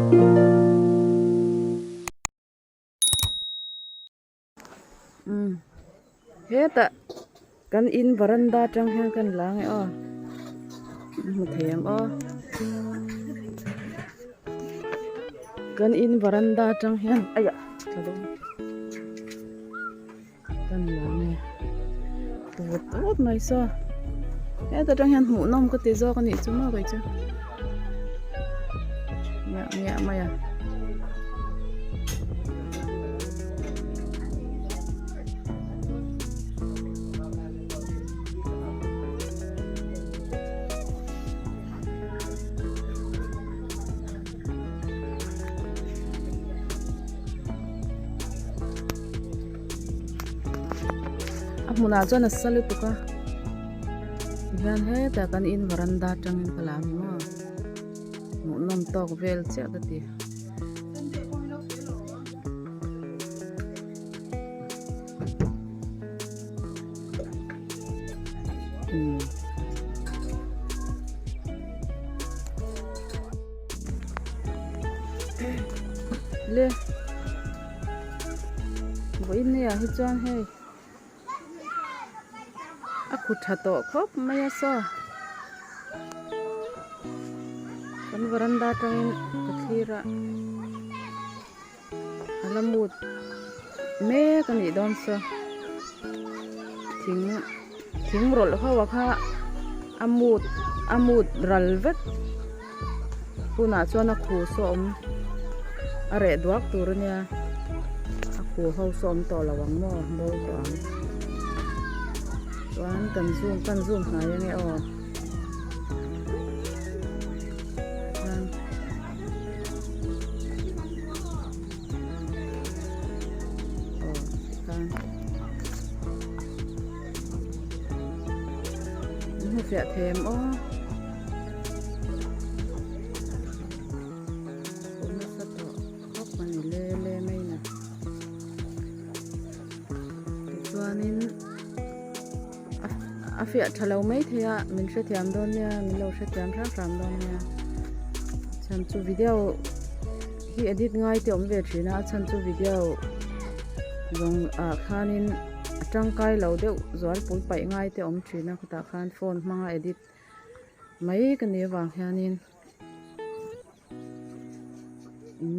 Umm hetah kan in varanda atang hian kan la ang e aw hmu thei ang aw kan in varanda atang hian aiah tla dawn kan la ang e tawt tawt mai saw heta tang hian hmuh nawm ka ti zawk a nih chu maw kei chu miah miah mai a. A hmunah chuan a sa lutuk a tihian hetah kan in varanda atangin ka la a ni maw hmuhnawm tawk vel chiah ka ti. Le vawiin nei ah hi chuan hei a khu tha tawh khawp mai a saw kan varanda atangin ka thlir a. A la mut mek a nih dawn saw thing thing rawlh ho a kha a mut a mut ral vek hunah chuan a khu saw awm a reh duak tur a nia a khu ho saw awm tawh lo ang maw bo tawh ang chuan kan zoom kan zoom hnai ange aw. Hmu fiah thei em aw Awm nasa tawh khawp a ni le le mai na tichuanin a fiah tha lo mai thei a min hrethiam dawn nia min lo hrethiam hram hram dawn nia chhan chu video hi edit ngai te awm ve thin a a chhan chu video zawng ah khanin a tangkai lo deuh zualpui paih ngai te awm thin a khutah khan phone hmanga edit mai ka nih avang hianin. In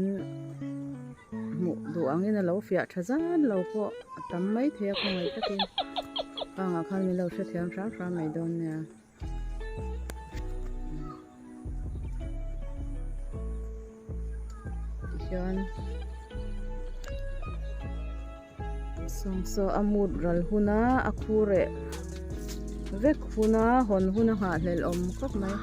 hmuh duh angin a lo fiah tha zan lo pawh a tam mai thei a khawngaih takin kangah khan min lo hrethiam hram hram mai dawn nia. Tihian sawngsaw a mut ral huna a khu reh vek huna hawn hun a nghahhlelh awm khawp mai.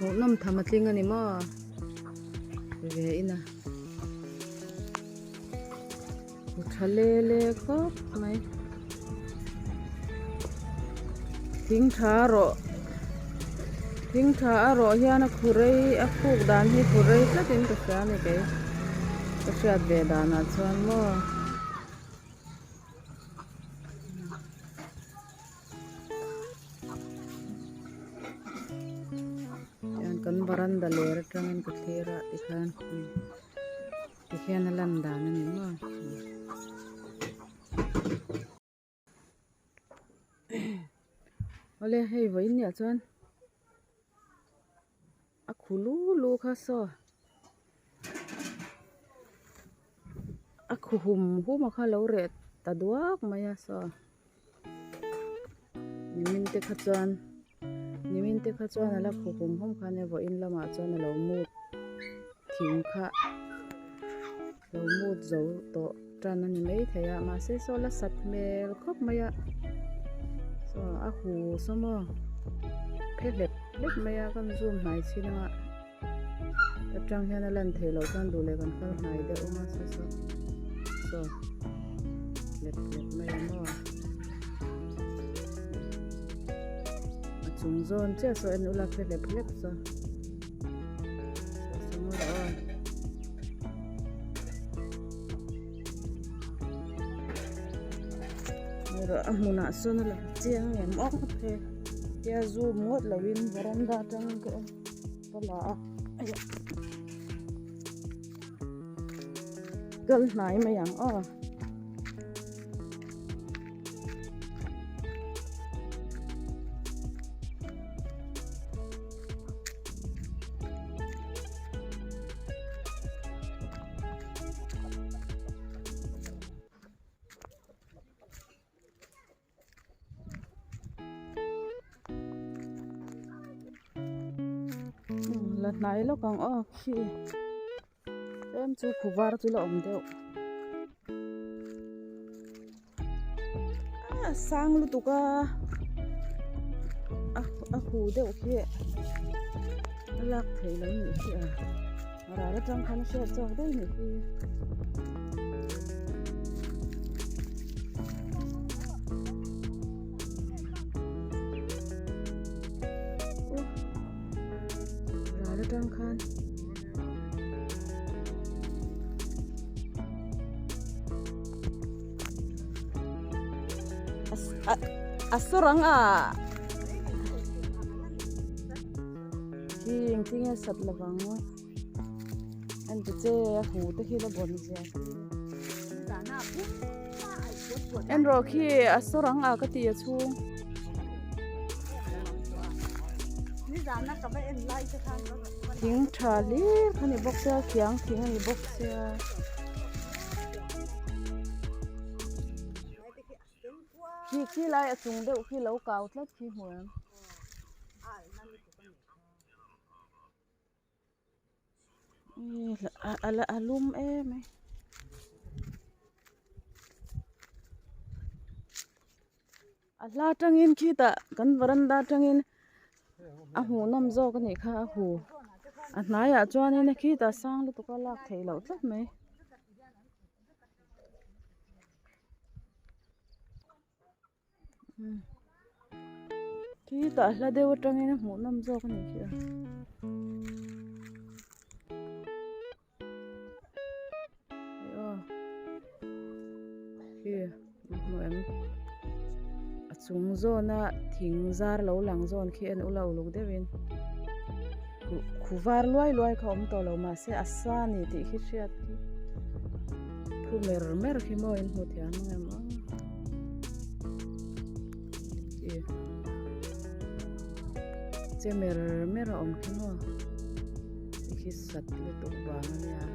Hmuhnawm tham a tling a ni maw ve in a hmu tha le le khawp mai thing tha rawh thing tha a rawh hian a khu rei a khuk dan hi khu rei tlat in ka hria a ni kei ka hriat ve danah chuan maw. Tihian kan varanda ler atangin ka thlir a tikhan tikhian a lan dan a ni maw. Awle hei vawiin ni ah chuan a khu lu lu kha saw a khu hum hum a kha lo reh ta duak mai a saw. Nimin te kha chuan nimin te kha chuan a la khup hum hum khan e vawiin lamah chuan a lo mut thing kha lo mut zo tawh tan a ni maithei a mahse saw la sat hmel khawp mai a saw a hu saw maw phe hlep hlep mai a kan zoom hnai chin anga atang hian a lan theih loh chuan duh leh kan kal hnai deuh ang a saw saw saw hlep hlep mai a maw. chung zawn chiah saw en ula phe hlep hlep saw saw saw rawh aw. A hmunah sawn a lang chiang em aw phe tia zoom ngawt lovin veranda atangin ka en ka la a kal hnai mai ang aw. La hnai lawk ang aw khi tlem chu khu var chu la awm deuh a sang lutuk a a hu deuh khi a lak theih lo nih khi a ral atang khan a hriat chhuak daih nih khi. Ral atang khan a sawr ang a khi engtin nge sat lovang an ti che a hu te khi la bawn zia en rawh khi a sawr ang a ka ti a chhung thing tha hlir kha ni bawk sia khiang thing a ni bawk sia. Khi khi lai a chung deuh khi lo kau tlat khi hmu em. A lum em mai. A hla atangin khitah kan varanda atangin a hmuhnawm zawk a nih kha a hu a hnaiah chuanin khitah sang lutuk a lak theih loh tlat mai. Khitah hla deuh atangin a hmuhnawm zawk a nih khi a. Khi hmu em a chung zawna thing zar lo lang zawn khi en ula uluk deuhin khu var luai luai kha awm tawh lo mahse a sa a ni tih khi hriat khi thu mer mer khi maw in hmu thiam ang em aw khi che mer mer a awm khi maw. Khi sat lutuk vang a nia.